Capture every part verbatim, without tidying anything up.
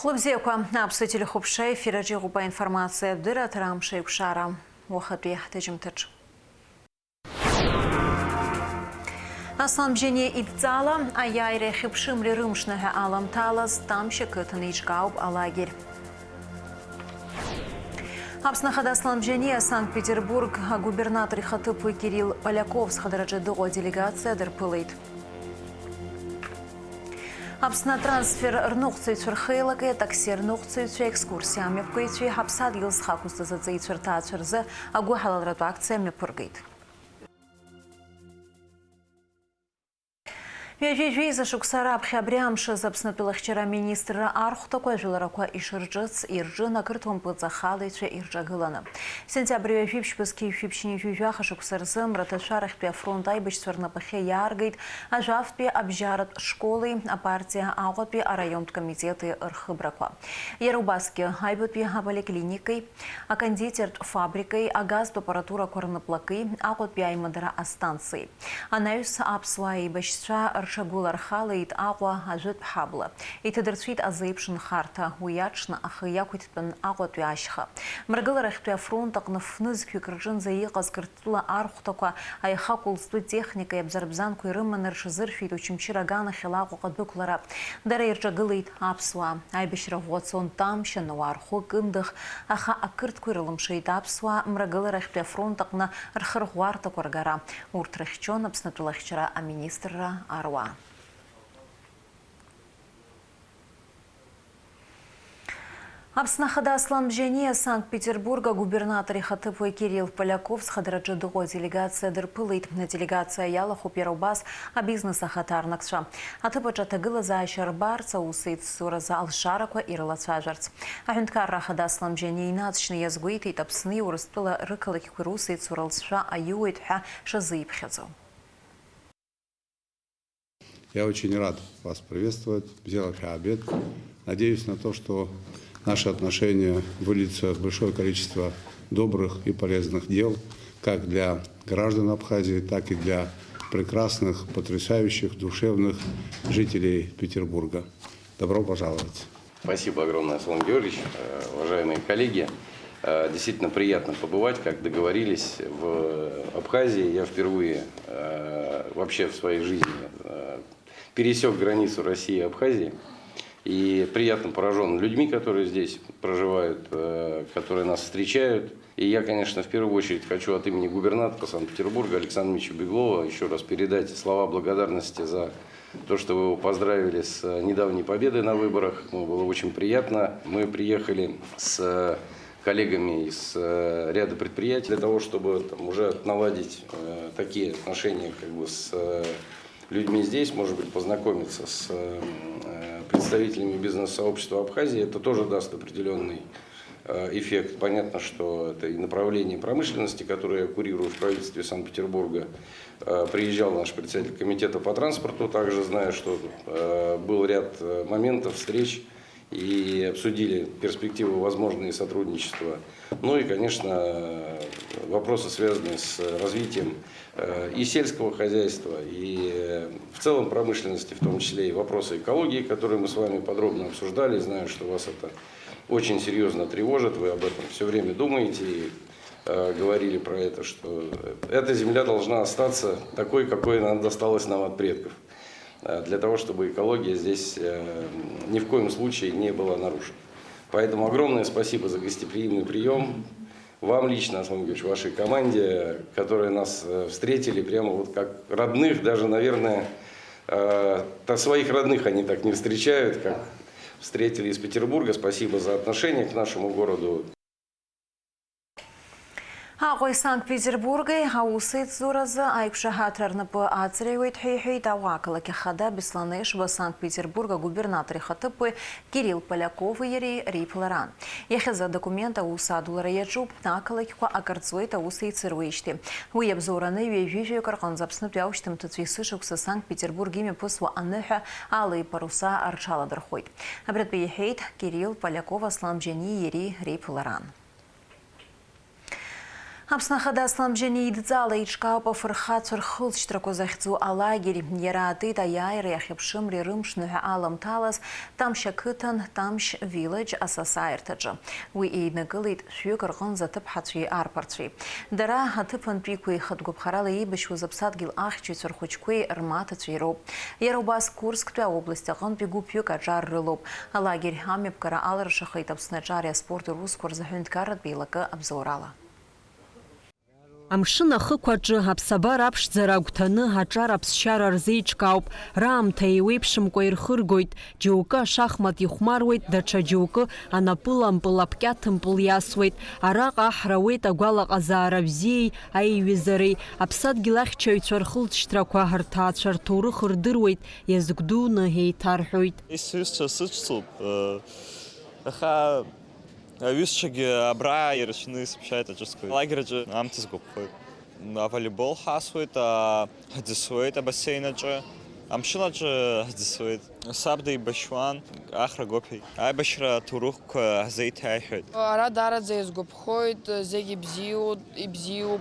Хәлыбзиақәа, аԥсуа телехәаԥшра ефир аҿы иҟоуп аинформациатә дырраҭара Амш аиқәшара. Уахатәи ҳҭыжьымҭаҿ. Аслан Бжьаниа идҵала аиааира иахьыԥшымри рымшны ҳәа аламҭалаз Тамшь ақыҭан еиҿкаауп алагер. Аԥсны Ахада Аслан Бжьаниа Санкт-Петербург агубернатор ихаҭыԥуаҩ Кирилл Поляковс хадара аҿы дыҟоу аделегациа дырԥылеит. Аԥсны атрансфер рныҟәцаҩцәа рхеилаки атакси рныҟәцаҩцәеи, аекскурсиа амҩаԥгаҩцәеи ҳаԥсадгьыл зхы ақәызҵаз аҵеицәа рҭаацәа рзы агәыҳалалратә акциа мҩаԥыргеит. Ҩажәи жәеиза шықәса раԥхьа абри амш азы Аԥснытәыла ахьчара аминистрра архәҭақәа ажәыларақәа ишырҿыц ирҿын ақырҭуа мпыҵахалаҩцәа ирҿагыланы. Сентиабр ҩажәи ԥшьба зқьи жәшәи ԥшьынҩажәи жәаха шықәса рзы Мраҭашәарахьтәи афронт аибашьцәа рнапахьы иааргеит Ажәафтәи абжьаратә школи апартиа Аҟәатәи араионтә комитети рхыбрақәа. Иара убасгьы аҩбатәи аполиклиникеи, акондитертә фабрикеи, агазтә аппаратурақәа рныплаки, Аҟәатәи аимадара астанциеи. Анаҩс аԥсуаа еибашьцәа рҽагәылархалеит Аҟәа ажәытә ҳабла. Иҭадырцәит азеиԥш нхарҭа, уи аҽны ахы иақәиҭтәын Аҟәатәи ашьха. Мрагыларахьтәи афронт аҟны фнызқьҩык рҿынӡа иҟаз Қырҭтәыла архәҭақәа аихакәылзтәы техникеи абзарбзанқәеи рыманы рҽазыршәеит Очамчыра аганахьала Аҟәаҟа адәықәлара. Дара ирҿагылеит аԥсуаа. Аибашьра ӷәӷәа цон Тамшь, Анауар хәы, Кындыӷ, аха ақырҭқәа ирылымшеит аԥсуаа мрагыларахьтәи афронт аҟны рхырӷәӷәарҭақәа ргара. Урҭ рыхьчон Аԥснытәыла ахьчара аминистрра аруаа. Аԥсны Ахада Аслан Бжьаниа Санкт-Петербург агубернатор ихаҭыԥуаҩ Кирилл Поляковс хадараҿы дыҟоу аделегациа дырԥылеит. Аделегациа иалахәуп иара убас абизнес ахаҭарнакцәа. Аҭыԥ аҿы аҭагылазаашьа рбарц, аус еицызуразы алшарақәа ирылацәажәарц. Аҳәынҭқарра Ахада Аслан Бжьаниа инаҵшьны иазгәеиҭеит Аԥсни Урыстәыла рықалақьқәеи русеицура лҵшәа аиуеит ҳәа шазыиԥхьаӡо. Я очень рад вас приветствовать, взял обед. Надеюсь на то, что наши отношения выльются в большое количество добрых и полезных дел, как для граждан Абхазии, так и для прекрасных, потрясающих, душевных жителей Петербурга. Добро пожаловать! Спасибо огромное, Аслан Георгиевич. Э, уважаемые коллеги, э, действительно приятно побывать, как договорились, в Абхазии. Я впервые, э, вообще в своей жизни, э, пересёк границу России и Абхазии. И приятно поражён людьми, которые здесь проживают, э, которые нас встречают. И я, конечно, в первую очередь хочу от имени губернатора Санкт-Петербурга Александра Ильича Беглова ещё раз передать слова благодарности за то, что вы его поздравили с, э, недавней победой на выборах. Ему было очень приятно. Мы приехали с, э, коллегами из, э, ряда предприятий для того, чтобы там уже наладить, э, такие отношения как бы с, э, людьми здесь, может быть, познакомиться с, э, представителями бизнес-сообщества Абхазии. Это тоже даст определённый, э, эффект. Понятно, что это и направление промышленности, которое я курирую в правительстве Санкт-Петербурга. Э, приезжал наш председатель комитета по транспорту, также знаю, что, э, был ряд, э, моментов, встреч, и обсудили перспективы, возможные сотрудничества. Ну и, конечно, вопросы, связанные с развитием, э, и сельского хозяйства, и, э, в целом промышленности, в том числе и вопросы экологии, которые мы с вами подробно обсуждали. Знаю, что вас это очень серьёзно тревожит, вы об этом всё время думаете и, э, говорили про это, что эта земля должна остаться такой, какой она досталась нам от предков, э, для того, чтобы экология здесь, э, ни в коем случае не была нарушена. Поэтому огромное спасибо за гостеприимный приём. Вам лично, Аслан Георгиевич, вашей команде, которые нас, э, встретили прямо вот как родных, даже, наверное, э, то своих родных они так не встречают, как встретили из Петербурга. Спасибо за отношение к нашему городу. Аҟәеи Санкт-Петербурги аусеицуразы аиқәшаҳаҭра рнапы аҵаҩуеит ҳәа иҳәеит Аҟәа ақалақь ахада Беслан Ешба Санкт-Петербург агубернатор ихаҭыԥуаҩ Кирилл Полякови иареи реиԥылараан. Иахьазы адокумент аус адулара иаҿуп, ақалақьқәа акырҵуеит аус еицыруеижьҭеи. Уи иабзоураны ҩажәи жәаҩык рҟынӡа Аԥснытәи аушьҭымҭацәа есышықәса Санкт-Петербург имҩаԥысуа аныҳәа алеи паруса рҽаладырхәуеит. Абри атәы иҳәеит Кирилл Поляков Аслан Бжьаниеи иареи реиԥылараан. Аԥсны Ахада Аслан Бжьаниа идҵала еиҿкаауп афырхацәа рхылҵшьҭрақәа захьӡу алагери. Иара аатит аиааира иахьыԥшымреи рымшныҳәа аламҭалаз Тамшь ақыҭан, Тамшь Village асасааирҭаҿы. Уи еиднакылеит шәҩык рҟынӡа аҭыԥҳацәеи арԥарцәеи. Дара аҭыԥантәиқәеи хатә гәаԥхарала еибашьуаз аԥсадгьыл ахьчаҩцәа рхәыҷқәеи рмаҭацәеи роуп. Иара убас Курсктәи аобласт аҟынтәи гәыԥҩык аҿар рылоуп. Алагер амҩаԥгара алыршахеит Аԥсны аҿари аспорти русқәа рзы аҳәынҭқарратә еилакы абзоурала. Амшын ахықә аҿы аԥсабара аԥшӡара агәҭаны аҿар аԥсшьара рзеиҿкаауп, раамҭа еиуеиԥшымкәа ирхыргоит, џьоукы ашахмат ихәмаруеит, даҽа џьоукы анапылампыл, аԥкьаҭымпыл иасуеит. Араҟа аҳра ауеит агәалаҟазаара бзиеи аиҩызареи, аԥсадгьыл ахьчаҩцәа рхылҵшьҭрақәа, рҭаацәа рҭоурых рдыруеит, иазгәдуны еиҭарҳәоит. Сҩызцәа сыцәцоуп, э, аха аҩызцәагьы абра ирацәаны исыԥшааит аҿыцқәа. Алагер аҿы аамҭа сгәаԥхоит. Аволейбол ҳасуеит, а, ҳӡысуеит абассеин аҿы, амшын аҿы ҳӡысуеит. Саб деибашьуан, Ахра Гопи. Аибашьра аҭоурыхқәа ҳзеиҭеиҳәеит. Ара даараӡа иазгәаԥхоит, зегь ибзиоу-, ибзиоуп.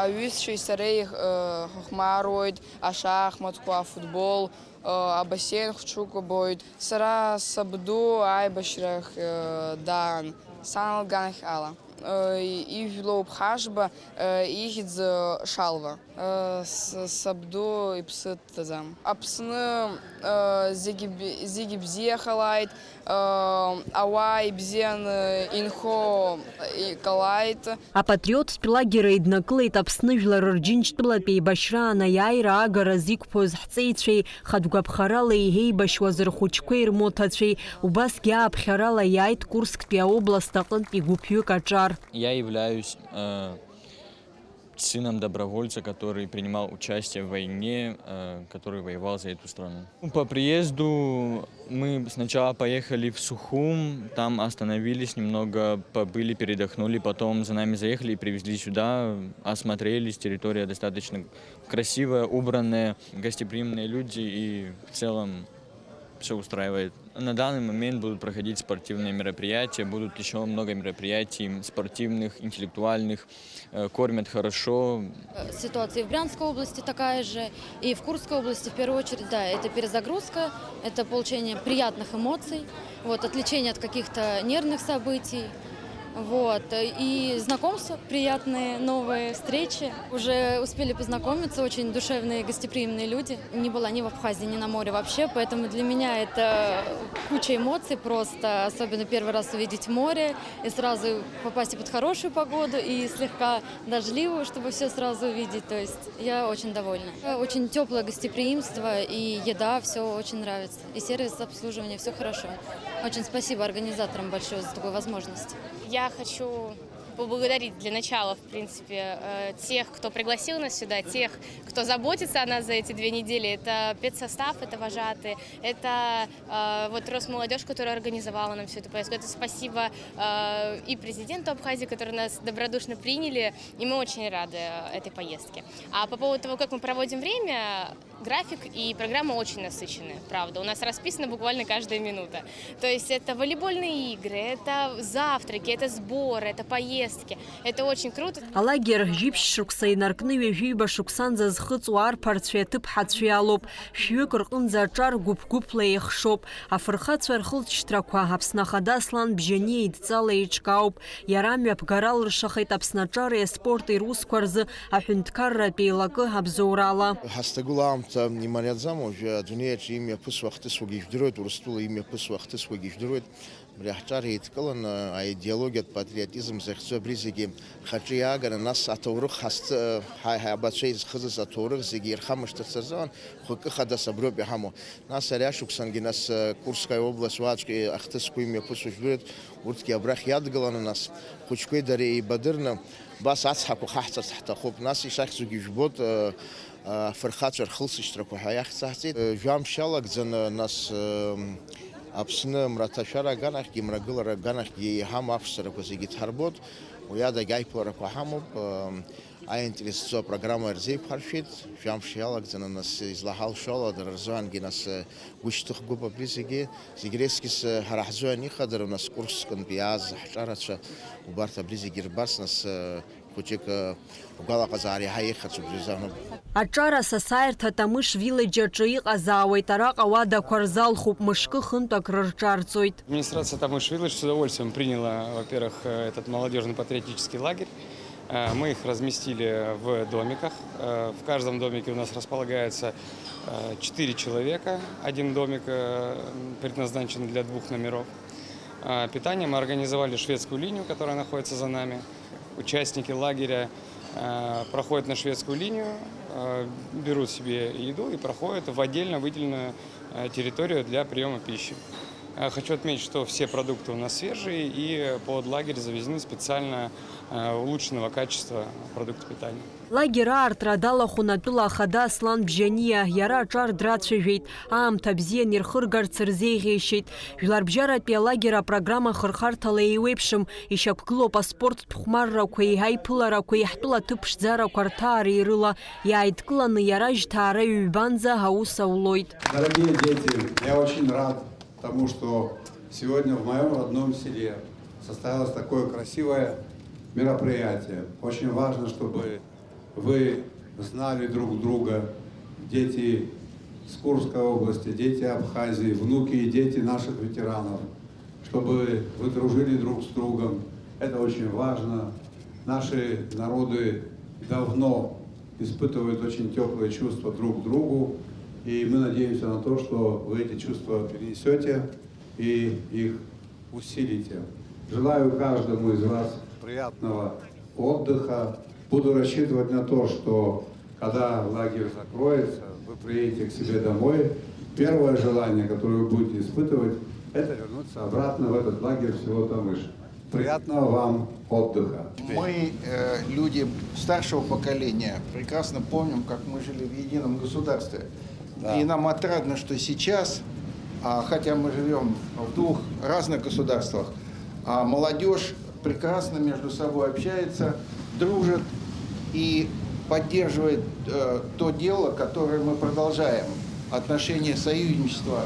Аҩызцәеи сареи ҳхәмаруеит, ашахматқәа, афутбол, абассеин хәыҷык боит. Сара сабду аибашьрахь даан, сан лганахь ала. Ижәлоуп Ҳашба, ихьӡ Шалва. Сабду иԥсы ҭаӡам. Аԥсны зегьы б-, зегьы бзиахалааит, ауаа ибзианы инхо иҟалааит. Апатриоттә лагер еиднакылеит Аԥсны жәлар рџьынџьтәылатә еибашьраан аиааира агаразы иқәԥоз ҳҵеицәеи, хатә гәаԥхарала иеибашьуаз рхәыҷқәеи рмоҭацәеи, убасгьы ааԥхьарала иааит Курсктәи аобласт аҟынтәи гәыԥҩык аҿар. Я являюсь, э, сыном добровольца, который принимал участие в войне, э, который воевал за эту страну. По приезду мы сначала поехали в Сухум, там остановились, немного побыли, передохнули, потом за нами заехали и привезли сюда, осмотрелись, территория достаточно красивая, убранная, гостеприимные люди и в целом всё устраивает. На данный момент будут проходить спортивные мероприятия, будут ещё много мероприятий спортивных, интеллектуальных, э, кормят хорошо. Ситуация и в Брянской области такая же, и в Курской области в первую очередь, да, это перезагрузка, это получение приятных эмоций, вот, отвлечение от каких-то нервных событий. Вот, и знакомства приятные, новые встречи. Уже успели познакомиться, очень душевные, гостеприимные люди. Не была ни в Абхазии, ни на море вообще, поэтому для меня это куча эмоций просто, особенно первый раз увидеть море и сразу попасть под хорошую погоду и слегка дождливую, чтобы всё сразу увидеть. То есть я очень довольна. Очень тёплое гостеприимство и еда, всё очень нравится. И сервис обслуживания, всё хорошо. Очень спасибо организаторам большое за такую возможность. Я хочу поблагодарить для начала, в принципе, э, тех, кто пригласил нас сюда, тех, кто заботится о нас за эти две недели. Это педсостав, это вожатые, это, э, вот Росмолодёжь, которая организовала нам всю эту поездку. Это спасибо, э, и президенту Абхазии, которые нас добродушно приняли, и мы очень рады, э, этой поездке. А по поводу того, как мы проводим время, график и программа очень насыщенная, правда. У нас расписана буквально каждая минута. То есть это волейбольные игры, это завтраки, это сборы, это поездки. Это очень круто. Алагер жьыԥшь шықәса инаркны ҩажәиба шықәсанӡа зхыҵуа арԥарцәеи аҭыԥҳацәеи алоуп. Шәҩык рҟынӡа аҿар гәыԥ-гәыԥла еихшоуп. Афырхацәа рхылҵшьҭрақәа Аԥсны Ахада Аслан Бжьаниа идҵала еиҿкаауп. Иара мҩаԥгара алыршахеит Аԥсны аҿареи аспорти русқәа рзы аҳәынҭқарратә еилакы абзоурала. Ҳазҭагылоу аамҭа имариаӡам, уажәы адунеи аҿы имҩаԥысуа ахҭысқәагьы ижәдыруеит, Урыстәыла имҩаԥысуа ахҭысқәагьы ижәдыруеит. Абри ҳҿар еидкыланы аидеологиатә патриотизм захьӡу абри зегьы хаҿы иааганы, нас аҭоурых ҳазҭ-, ҳа-, ҳаибацәа изхыҵыз аҭоурых зегьы ирхамышҭырц азыҳәан хәыкы хадас абриоуп иҳамоу. Нас ари ашықәсангьы, нас, э, Курская область уаҵәҟьа ахҭысқәа имҩаԥысуа жәбеит, урҭгьы абрахь иадгыланы, нас, хәыҷқәеи дареи еибадырны, абас ацҳақәа хаҳҵарц ҳҭахуп. Нас ишахьӡугьы жәбоит, э, э, афырхацәа рхылсышьҭрақәа ҳәа иахьӡ аҳҵеит. Э, жәамш иалагӡаны, нас, э, Аԥсны мраҭашәара аганахьгьы, мрагылара аганахьгьы иҳамоу ахәцарақәа зегьы дҳарбоит, уи адагь аиԥыларақәа ҳамоуп. Э, Аинтерес зцу апрограмма ирзеиқәҳаршәеит, жәамш иалагӡаны, нас, излаҳалшо ала, дара рзыҳәангьы, нас, гәышьҭыхгоуп абри зегьы, зегь реиҳагьы, ҳара ҳзыҳәан ихадароу, нас, Курскынтә иааз ҳҿарацәа убарҭ абри зегьы ирбарц, нас, Хәыҷык, э, ргәалаҟазаара иаҳа ихьырц убжазы ануп. Аҿар асасааирҭа Тамыш Village аҿы иҟазаауеит, араҟа уадақәа рзалхуп, мышкы хынтә акры рҿарҵоит. Администрация Тамыш Village с удовольствием приняла, во-первых, э, этот молодежно-патриотический лагерь. Э, Мы их разместили в домиках. Э, В каждом домике у нас располагается э, четыре человека. Один домик э, предназначен для двух номеров. А Питание мы организовали шведскую линию, которая находится за нами. Участники лагеря э, проходят на шведскую линию, э, берут себе еду и проходят в отдельно выделенную э, территорию для приема пищи. Э, Хочу отметить, что все продукты у нас свежие и под лагерь завезены специально э, улучшенного качества продукты питания. Лагер аартра далахәын атәыла ахада Аслан Бжьаниа, иара аҿар драцәажәеит, аамҭа бзиан ирхыргарц рзеиӷьеишьеит. Жәларбжьаратәи алагер апрограмма хырхарҭала еиуеиԥшым, ишьақәгылоуп аспорттә хәмаррақәеи аиԥыларақәеи ҳтәыла аҭыԥ ԥшӡарақәа рҭаареи рыла, иааидкыланы иара жьҭаара ҩбанӡа аус аулоит. Дорогие дети, я очень рад тому, что сегодня в моем родном селе состоялось такое красивое мероприятие. Очень важно, чтобы вы знали друг друга, дети с Курской области, дети Абхазии, внуки и дети наших ветеранов, чтобы вы дружили друг с другом. Это очень важно. Наши народы давно испытывают очень теплые чувства друг к другу, и мы надеемся на то, что вы эти чувства перенесете и их усилите. Желаю каждому из вас приятного отдыха. Буду рассчитывать на то, что когда лагерь закроется, вы приедете к себе домой. Первое желание, которое вы будете испытывать, это вернуться обратно в этот лагерь в село Тамыш. Приятного вам отдыха. Мы, э, люди старшего поколения, прекрасно помним, как мы жили в едином государстве. И нам отрадно, что сейчас, а, хотя мы живем в двух разных государствах, а молодежь прекрасно между собой общается, дружит и поддерживает э, то дело, которое мы продолжаем, отношения союзничества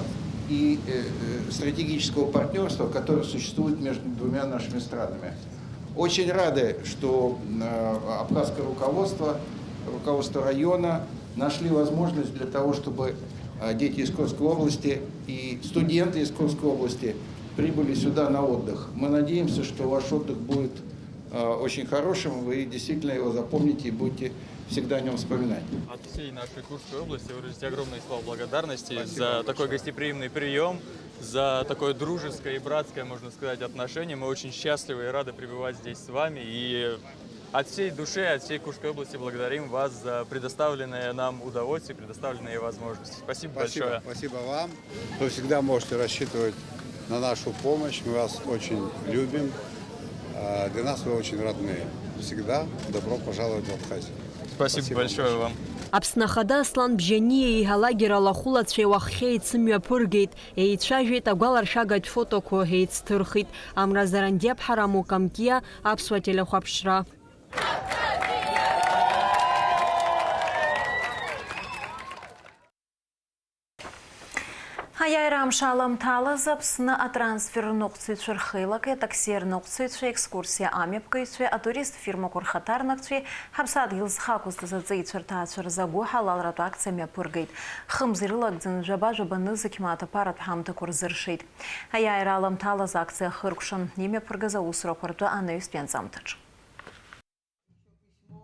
и э, э, стратегического партнерства, которое существует между двумя нашими странами. Очень рады, что э, абхазское руководство, руководство района нашли возможность для того, чтобы э, дети из Курской области и студенты из Курской области прибыли сюда на отдых. Мы надеемся, что ваш отдых будет э, очень хорошим, вы действительно его запомните и будете всегда о нем вспоминать. От всей нашей Курской области выразить огромные слова благодарности за такой гостеприимный прием, за такое дружеское и братское, можно сказать, отношение. Мы очень счастливы и рады пребывать здесь с вами. И от всей души, от всей Курской области благодарим вас за предоставленное нам удовольствие, предоставленные возможности. Спасибо большое. Спасибо вам. Вы всегда можете рассчитывать на нашу помощь. Мы вас очень любим. А, Для нас вы очень родные. Всегда добро пожаловать в Абхазию. Спасибо большое вам. Аԥсны Ахада Аслан Бжьаниа еиҳалагьы алахәылацәеи уаххьеи еицымҩаԥыргеит, еицәажәеит, агәаларшәагатә фотоқәа еицҭырхит. Амра Зарандиаԥҳа, Рамо Камкиа, Аԥсуа телехәаԥшра. Аиааира амш аламҭалаз Аԥсны атрансфер рныҟәцаҩцәа рхеилаки, атакси арныҟәцаҩцәеи, аекскурсиа амҩаԥгаҩцәеи, атурист фирмақәа рхаҭарнакцәеи, ҳаԥсадгьыл зхы ақәызҵаз аҵеицәа рҭаацәа рзы агәыҳалалратә акциа мҩаԥыргеит. Хымз ирылагӡаны жәаба-жәаба нызқь мааҭ аԥаратә ҳамҭақәа рзыршеит. Аиааира аламҭалаз акциа ахыркәшан, имҩаԥыргаз аусурақәа ртәы анаҩстәи анҵамҭаҿ.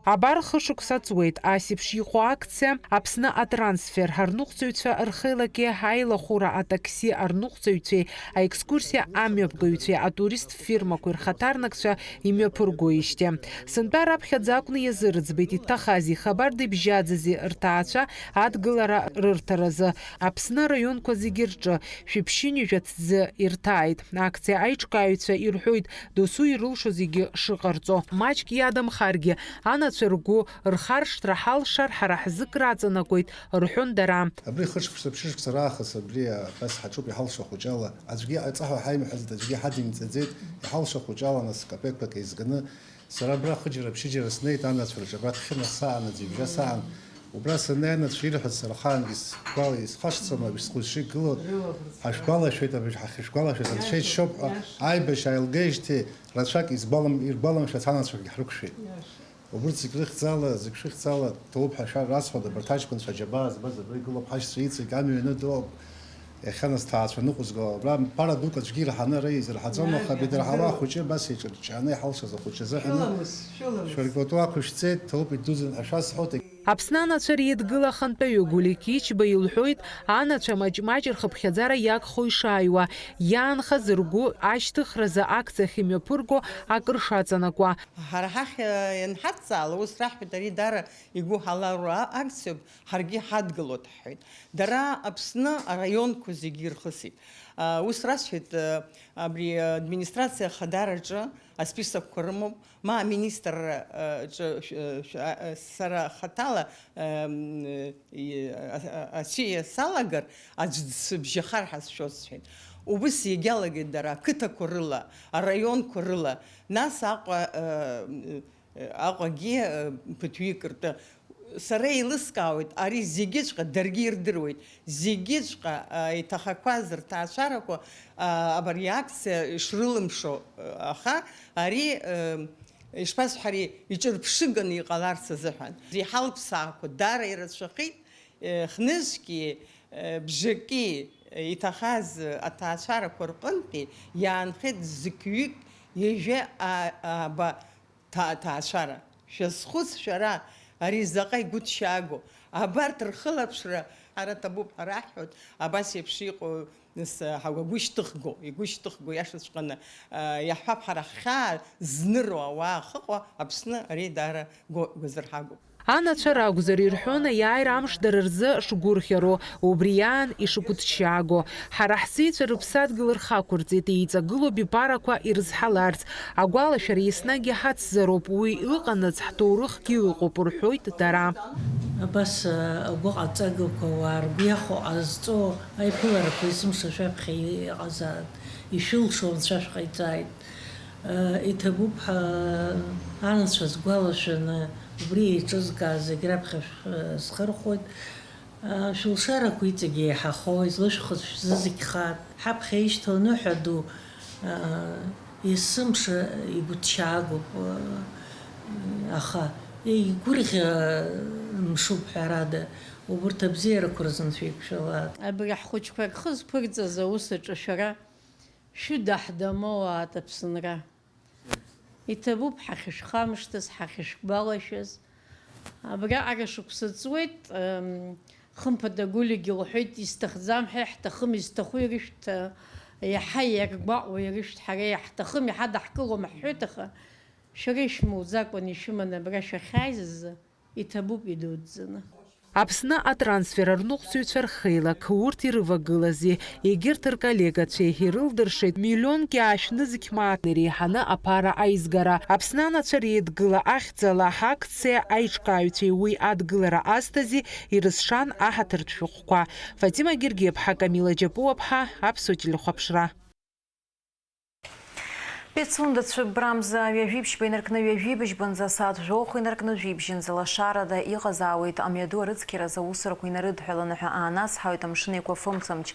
Абар хышықәса ҵуеит, ас еиԥш иҟоу акциа, Аԥсны атрансфер, ҳарныҟәцаҩцәа рхеилаки, ҳаилахәыра атакси арныҟәцаҩцәеи, аекскурсиа амҩаԥгаҩцәеи, атурист фирмақәеи рхаҭарнакцәа имҩаԥыргоижьҭеи. Сынтәа раԥхьаӡа акәны иазырӡбеит, иҭахази, хабар дыбжьаӡази рҭаацәа адгылара рырҭаразы. Аԥсны араионқәа зегьы рҿы шәиԥшьынҩажәа ҭӡы ирҭааит. Акциа аиҿкааҩцәа ирҳәоит, досу ирылшо зегьы шыҟарҵо. Маҷк иадамхаргьы, анацәа ргәы рхаршҭра ҳалшар, ҳара ҳзы краҵанакуеит, рҳәон дара. Абри хышықәса, ԥшьышықәса раахыс абри абас ҳаҿуп иҳалшо ахәыҷала. Аӡәгьы аҵаҳәа ҳаимҳәаӡеит, аӡәгьы ҳадимҵаӡеит, иҳалшо ахәыҷала нас капекқәак еизганы. Сара абра хыџьара-ԥшьыџьара снеит анацәа рҿы, абра Ҭхьына саан, аӡҩыбжьа саан. Убра саннеи анацәа ирҳәаз сара ахаангьы сгәала исхашҭӡом, абри схәыҷы игылоу ҳашәгәалашәеит, абри ҳахьышәгәалашәаз анцәа иџьшьоуп ҳәа, аибашьра ааилгеижьҭеи рацәак изгәалам-, иргәаламшәац анацәақәагьы ҳрықәшәеит. Убырҭ зегь рыхьӡала, зегь шәыхьӡала, ҭоуп ҳәа шәа-, расҳәода, абарҭ аҷкәынцәа аџьабаа збаз абра игылоуп, ҳашьцәа иҵегь амҩа ианыдоу, иахьа нас ҭаацәа ныҟәызго, абра ԥара дук аӡәгьы ираҳаны ара изырҳаӡом, аха абри дырҳауа ахәыҷы абас еиҿырҷҷааны иҳалшаз ахәыҷы азыҳәаны шәаргьы уаҵәы уақәышәҵеит, ҭоуп идуӡӡан ҳәа шәасҳәоит. Аԥсны анацәа реидгыла ахантәаҩы Гәлиа Қьычба илҳәоит, анацәа маҷ-маҷ рхыԥхьаӡара иагхо ишааиуа, иаанхаз ргәы ашьҭыхразы акциа ахьымҩаԥырго акыр шаҵанакуа. Ҳара ҳахь, э, ианҳадҵаала, ус раҳҳәеит, ари даара игәы ҳалару а-, акциоуп, ҳаргьы ҳадгылоит ҳҳәеит. Дара Аԥсны араионқәа зегьы ирхысит. А, ус расҳәеит, э, абри администрациа ахадараҿы асписокқәа рымоуп, ма аминистрра, э, ҿы, шә-, э, шә-, а, э, сара хаҭала, эм, э, и-, а, а, ацәиа салагар, аӡә дсыбжьахар ҳәа сшәоит сҳәеит. Убыс иагьалагеит дара, ақыҭақәа рыла, араионқәа рыла, нас Аҟәа, э, Аҟәагьы, э, ԥыҭҩык ртәы. Сара еилыскаауеит, ари зегьыҵәҟьа даргьы ирдыруеит, зегьыҵәҟьа, э, иҭахақәаз рҭаацәарақәа, э, абри акциа ишрылымшо, э, аха ари, э, ишԥасҳәари, иҿырԥшыганы иҟаларц азыҳәан. Иҳалԥсаақәа даара ирацәахеит, э, хнызқьи, э, бжаки, э, иҭахаз, э, аҭаацәарақәа рҟынтәи иаанхеит зқьҩык ҩажәа а-, ааба ҭаа-, ҭаацәара. Шәазхәыц шәара, ари заҟа игәыҭшьаагоу! Абарҭ рхылаԥшра ара ҭабуп ҳәа раҳҳәоит, абас еиԥш иҟоу, нас, ҳагәагәышьҭыхго, игәышьҭыхго, иашаҵәҟьаны, а, иаҳҳәап, ҳара ҳхьаа зныруа ауаа ахыҟоу Аԥсны ари даара гәы-, гәазырҳагоуп. Анацәа ракәзар, ирҳәон аиааира амш дара рзы шгәырӷьароу, убри аан ишгәыҭшьааго. Ҳара ҳзы ицәа рыԥсадгьыл рхы ақәырҵеит, еиҵагылоуп ипарақәа ирызҳаларц. Агәалашәара еснагь иҳацзароуп, уи ыҟанаҵ ҳҭоурыхгьы ыҟоуп, рҳәоит дара. Абас, агәыҟаҵагақәа, ауаа ргәы иахәо ҟазҵо аиԥыларақәа есымша шәаԥхьа иҟазаап, ишәылшо анцәа шәҟаиҵааит. Иҭабуп ҳәа анацәа сгәалашәаны, убри еиҿызкааз зегь раԥхьа шәхы-, схырхәоит. Шәылшарақәа иҵегь еиҳахо, излышәхыз шәзызегь хааит. Ҳаԥхьа ишьҭоу аныҳәа ду, есымша игәыҭшьаагоуп, аха игәырӷьа мшуп, ҳәарада, убырҭ абзиарақәа рзын шәеиқәшәалааит. Абри ҳхәыҷқәа рхы зқәырҵаз аус аҿы шәара шәыдаҳдамоуааит Аԥсынра. Иҭабуп ҳахьышәхамышҭыз, ҳахьышәгәалашәаз. Абраҟара шықәса ҵуеит, ем, хымԥада Гәлиагьы лҳәеит, исҭахӡам ҳәа, иаҳҭахым, изҭаху ирышәҭ, иаҳа иаргәаҟуа ирышәҭ, ҳара иаҳҭахым, иҳадаҳкылом ҳҳәоит, аха шәара ишәмуӡакәан ишәыманы абра шәахьааиз азы, иҭабуп идуӡӡаны. Аԥсны атрансфер арныҟәцаҩцәа рхеилак, урҭ ирывагылази, егьырҭ рколлегацәеи ирылдыршеит миллионк иаашәны зқьмааҭны иреиҳаны аԥара аизгара. Аԥсны анацәа реидгыла ахьӡала ҳакциа аиҿкааҩцәеи уи адгылара азҭази ирызшан аҳаҭыртә шәҟәқәа. Фатима Гергиаԥҳа, Камила Џьапуаԥҳа, Аԥсуа телехәаԥшра. Пицунда цәыббрамза ҩажәи ԥшьба инаркны ҩажәи быжьбанӡа асааҭ жәохә инаркны жәибжьынӡа лашарада иҟазаауеит амҩаду арыцқьаразы аусурақәа инарыдҳәаланы ҳәа аанацҳауеит Амшын Еиқәа фымцамч.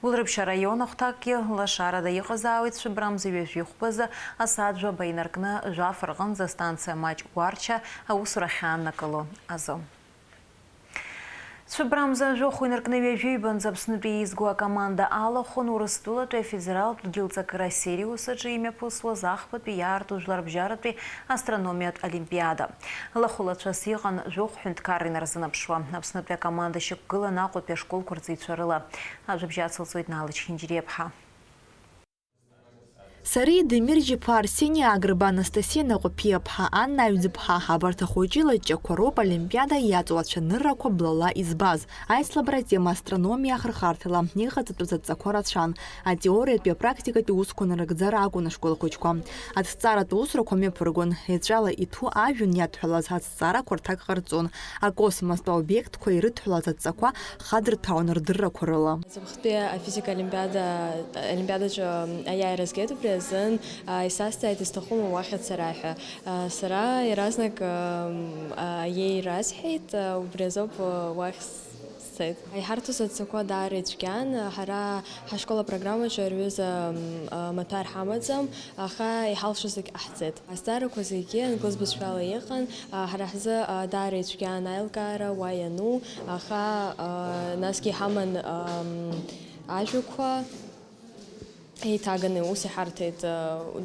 Гәылрыԥшь араион ахәҭакгьы лашарада иҟазаауеит цәыббрамза ҩажәи хәбазы асааҭ жәаба инаркны жәаф рҟынӡа астанциа Маҷ Гәарча аусура ахьааннакыло азы. Цәыббрамза жәохә инаркны ҩажәи ҩбанӡа Аԥснытәи еизго акоманда алахәын Урыстәылатәи афедералтә дгьылҵакыра асериус аҿы имҩаԥысуаз ахԥатәи иаарту жәларбжьаратәи астрономиатә олимпиада. Лахәылацәас иҟан жәохә ҳәынҭқарра инарзынаԥшуа. Аԥснытәи акоманда шьақәгылан Аҟәатәи ашколқәа рҵаҩцәа рыла. Ажәабжь ацылҵоит Наала Чхинџьириаԥҳа. Сариа Демир-иԥа, Арсени Агрба, Анастасиа Наҟәаԥиаԥҳа, Анна Аҩӡԥҳа, абарҭ ахәыҷы лаҷҷақәа роуп Олимпиада иаҵоу ацәаныррақәа блала избаз. Аицлабра атема астрономиа ахырхарҭала иҟаҵатәыз адҵақәа рацәан. Атеориатәи апрактикатәи усқәа нарыгӡар акәын ашкол ахәыҷқәа. Аҭҵааратә усурақәа мҩаԥыргон, еҵәала иҭәу ажәҩан иадҳәалаз аҭҵаарақәа рҭак ҟарҵон. Акосмостә аобиектқәа ирыдҳәалаз адҵақәа хадырҭәаауан рдыррақәа рыла. Аҵыхәтәи афизика олимпиада, олимпиадаҿы аиааира згеит убри азын, а, исазҵааит, исҭахума уахь ацара ҳәа. А, сара иаразнак, ам, а, аиеира асҳәеит, а, убри азоуп, а, уахь с-, Иҳарҭоз адҵақәа даара ицәгьан, ҳара ҳашкол апрограммаҿы ари аҩыза, м, а, маҭәар ҳамаӡам, аха иҳалшо зегь ҟаҳҵеит. Азҵаарақәа зегьы англыз бызшәала иҟан, а, ҳара ҳзы, а, даара ицәгьан аилкаара уа иану, аха, а, насгьы иҳаман, ам, ажәақәа. Еиҭаганы ус иҳарҭеит,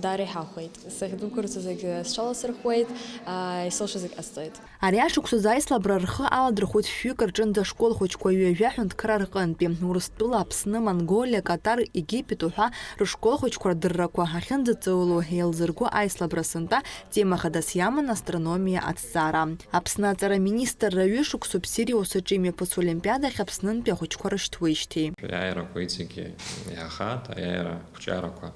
даара иҳахәеит. Сахьдәықәырҵо зегь сҽаласырхәуеит, исылшо зегь ҟасҵоит. Ари ашықәсазы аицлабра рхы аладырхәит фҩык рҿынӡа ашколхәыҷқәа ҩажәа ҳәынҭқарра рҟынтәи, Урыстәыла, Аԥсны, Монголиа, Катар, Египет уҳәа рышколхәыҷқәа рдыррақәа ахьынӡаҵауло еилзырго аицлабра сынтәа Тема хадас иаман астрономиа аҭҵаара. Аԥсны аҵара министрра ҩышықәсоуп Сириус аҿы имҩаԥысуа олимпиадахь Аԥснынтәи ахәыҷқәа рышьҭуеижьҭеи. Аиааирақәа иҵегьы иаҳахаат, аиааира ақәҿиарақәа,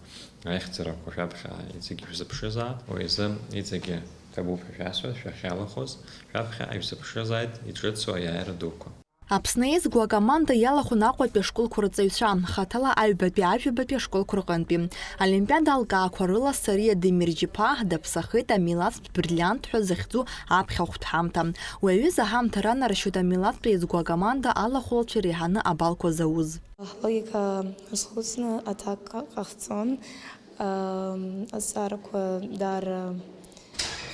аихьӡарақәа шәаԥхьа иҵегьы шәзыԥшызаап. Уи азы иҵегьы ҭабуп ҳәа шәасҳәоит, шәахьалахоз шәаԥхьа ишәзыԥшызааит иҿыцу аиааира дуқәа. Аԥсны еизго акоманда иалахәын Аҟәатәи ашколқәа рҵаҩцәа, хаҭала аҩбатәи, ажәабатәи ашколқәа рҟынтәи. Олимпиада алкаақәа рыла Сариа Демирџьиԥа даԥсахеит амилаҭтә бриллиант ҳәа захьӡу аԥхьахәтә ҳамҭа. Уи аҩыза аҳамҭа ранаршьоит амилаҭтә еизго акоманда алахәлацәа иреиҳаны абалқәа зауз. Ҳлогика азхәыцны аҭак ҟаҳҵон. Азҵаарақәа даара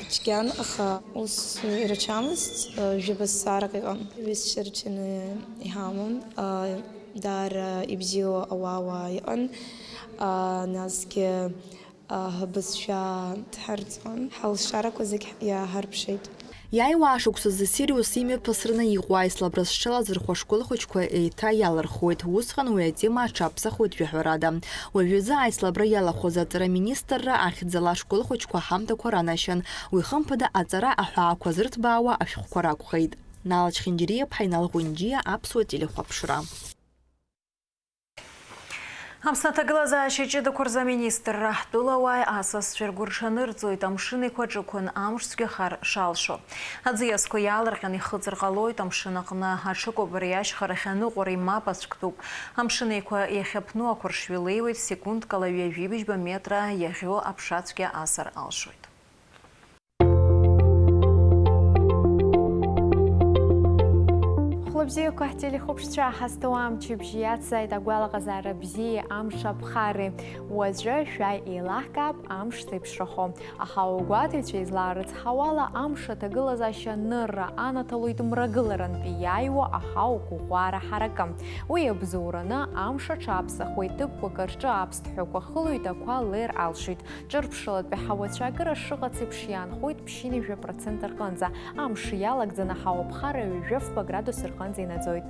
ицәгьан, аха ус ирацәамызт, жәаба зҵаарак иҟан. Ҩызцәа рчаны иҳаман, даара ибзиоу ауаауаа иҟан, насгьы ҳбызшәа дҳарҵон, ҳалшарақәа зегь иааҳарԥшит. Иааиуа ашықәсазы Сириус имҩаԥысраны иҟоу аицлабра зҽалазырхәуа ашколхәыҷқәа еиҭа иалырхуеит. Усҟан уи атема аҽаԥсахуеит жәаҳәарада. Уажәазы аицлабра иалахәыз аҵара министрра ахьӡала ашколхәыҷқәа аҳамҭақәа ранашьан. Уи хымԥада аҵара аҳәаақәа зырҭбаауа ашәҟәқәа ракәхеит. Нала Чхинџьириаԥҳа, Инал Ҟәынџьиа, Аԥсуа телехәаԥшра. Аԥсны аҭагылазаашьа ҷыдақәа рзы аминистрра. Ҳтәылауааи асасцәеи ргәырҽанырҵоит, амшын еиқәаҿықәын, амш цәгьахар шалшо. Аӡиасқәа иаалырҟьаны ихыҵыр ҟалоит, амшын аҟны аҽыкәабара иашьхарахь аныҟәара имап ацәктәуп. Амшын еиқәа иахьаԥну ақәыршҩы леиуеит, секундкала ҩажәи быжьба метра иаӷьу аԥшацәгьа асыр алшоит. Хәлыбзиақәа ҳтелехәаԥшцәа, ҳазҭоу амчыбжь иацзааит агәалаҟазаара бзиеи амш аԥхарреи. Уаҵәы шәа еилаҳкаап амш зеиԥшрахо. Аҳауагәаҭаҩцәа излаарыцҳауала, амш аҭагылазаашьа анырра анаҭалоит мрагыларантәи иааиуа аҳауа қәыӷәӷәара ҳаракы. Уи иабзоураны амш аҽаԥсахуеит, ҭыԥқәак рҿы аԥсҭҳәақәа хылоит, ақәа леир алшоит. Ҿырԥшылатәи ҳауацәа акыр ашыҟац еиԥш иаанхоит ԥшьынҩажәа процент рҟынӡа. Амш иалагӡаны аҳауа ԥхара ҩажәи фба градус рҟынӡа инаӡоит.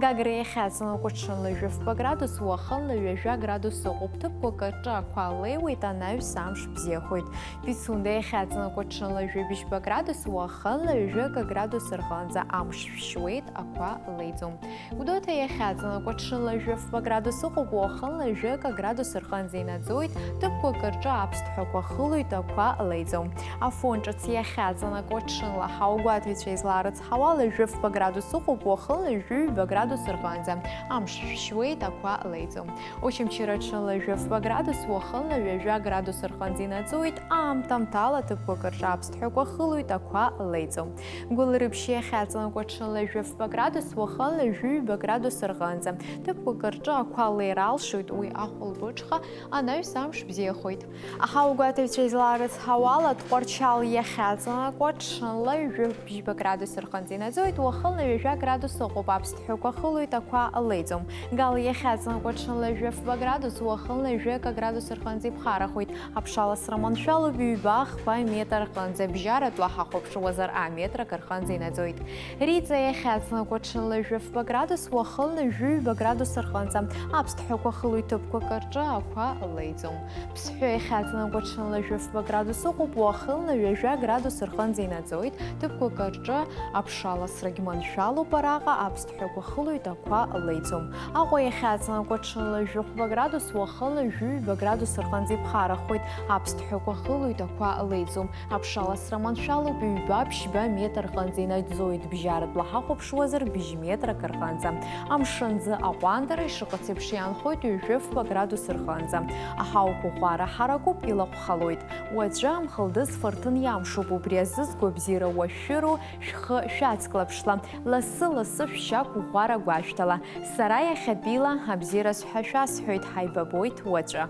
Гагра иахьаҵанакуа ҽынла ҩажәи фба градус, уахынла ҩажәа градус ыҟоуп. Ҭыԥқәак рҿы ақәа леиуеит, анаҩс амш бзиахоит. Пицунда иахьаҵанакуа ҽынла ҩажәи быжьба градус, уахынла ҩажәи акы градус рҟынӡа амш шәшьуеит, ақәа леиӡом. Гәдоуҭа иахьаҵанакуа ҽынла ҩажәи фба градус ыҟоуп, уахынла ҩажәи акы градус рҟынӡа инаӡоит, ҭыԥқәак рҿы аԥсҭҳәақәа хылоит, ақәа леиӡом. Афон ҿыц иахьаҵанакуа ҽынла аҳауагәаҭаҩцәа излаарыцҳауала, ҩажәи фба градус ыҟоуп, уахынла ҩажәи ҩба градус рҟынӡа амш шәшьуеит, ақәа леиӡом. Очамчыра ҽынла ҩажәи фба градус, уахынла ҩажәа градус рҟынӡа инаӡоит, аамҭамҭала ҭыԥқәак рҿы аԥсҭҳәақәа хылоит, ақәа леиӡом. Гәылрыԥшь иахьаҵанакуа ҽынла ҩажәи фба градус, уахынла ҩажәи ҩба градус рҟынӡа. Ҭыԥқәак рҿы ақәа леир алшоит, уи ахәылбыҽха, анаҩс амш бзиахоит. Аҳауагәаҭаҩцәа излаарыцҳауала, Тҟәарчал иахьаҵанакуа ҽынла ҩажәи быжьба градус рҟынӡа инаӡоит, уахынла ҩажәа градус ыҟоуп, аԥсҭҳәақәа хылоит, ақәа леиӡом. Гал иахьаҵанакуа ҽынла ҩажәи фба градус, уахынла ҩажәи акы градус рҟынӡа иԥхарахоит. Аԥшаласра маншәалоуп ҩба-хԥа метр рҟынӡа, бжьаратәла ҳахәаԥшуазар аметр акы рҟынӡа инаӡоит. Риҵа иахьаҵанакуа ҽынла ҩажәи фба градус, уахынла ҩажәи ҩба градус рҟынӡа. Аԥсҭҳәақәа хылоит, ҭыԥқәак рҿы ақәа леиӡом. Ԥсҳәы иахьаҵанакуа ҽынла ҩажәи фба градус ыҟоуп, уахынла ҩажәа градус рҟынӡа инаӡоит, ҭыԥқәак рҿы аԥшаласрагь маншәалоуп араҟа, аԥсҭҳәақәа хылоит, ақәа леиӡом. Аҟәа иахьаҵанакуа ҽынла ҩажәи хәба градус, уахынла ҩажәи ҩба градус рҟынӡа иԥхарахоит, аԥсҭҳәақәа хылоит, ақәа леиӡом. Аԥшаласра маншәалоуп ҩба-ԥшьба метр рҟынӡа инаӡоит, бжьаратәла ҳахәаԥшуазар быжь метрак рҟынӡа. Амшын ӡы аҟәандара ишыҟац еиԥш иаанхоит ҩажәи фба градус рҟынӡа. Аҳауа қәыӷәӷәара ҳаракуп, илаҟәхалоит. Уаҵәы амхылдыз фырҭын иамшуп, убри азы згәабзиара уашәшәыру шәхы шәацклаԥшла. Лассы-лассы Ҵышәшьа қәыӷәӷәара гәашәҭала, сара иахьатәила абзиараз ҳәа шәасҳәоит, ҳаибабоит уаҵәы.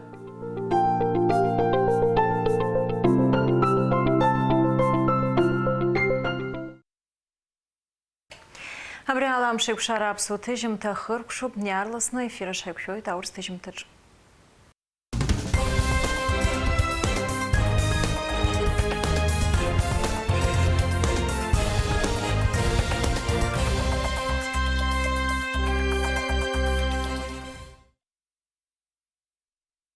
Абри ала Амшеикәшара аԥсуа ҭыжьымҭа хыркәшоуп, иаарласны аефир аҿы ҳаиқәшәоит аурыс ҭыжьымҭаҿы.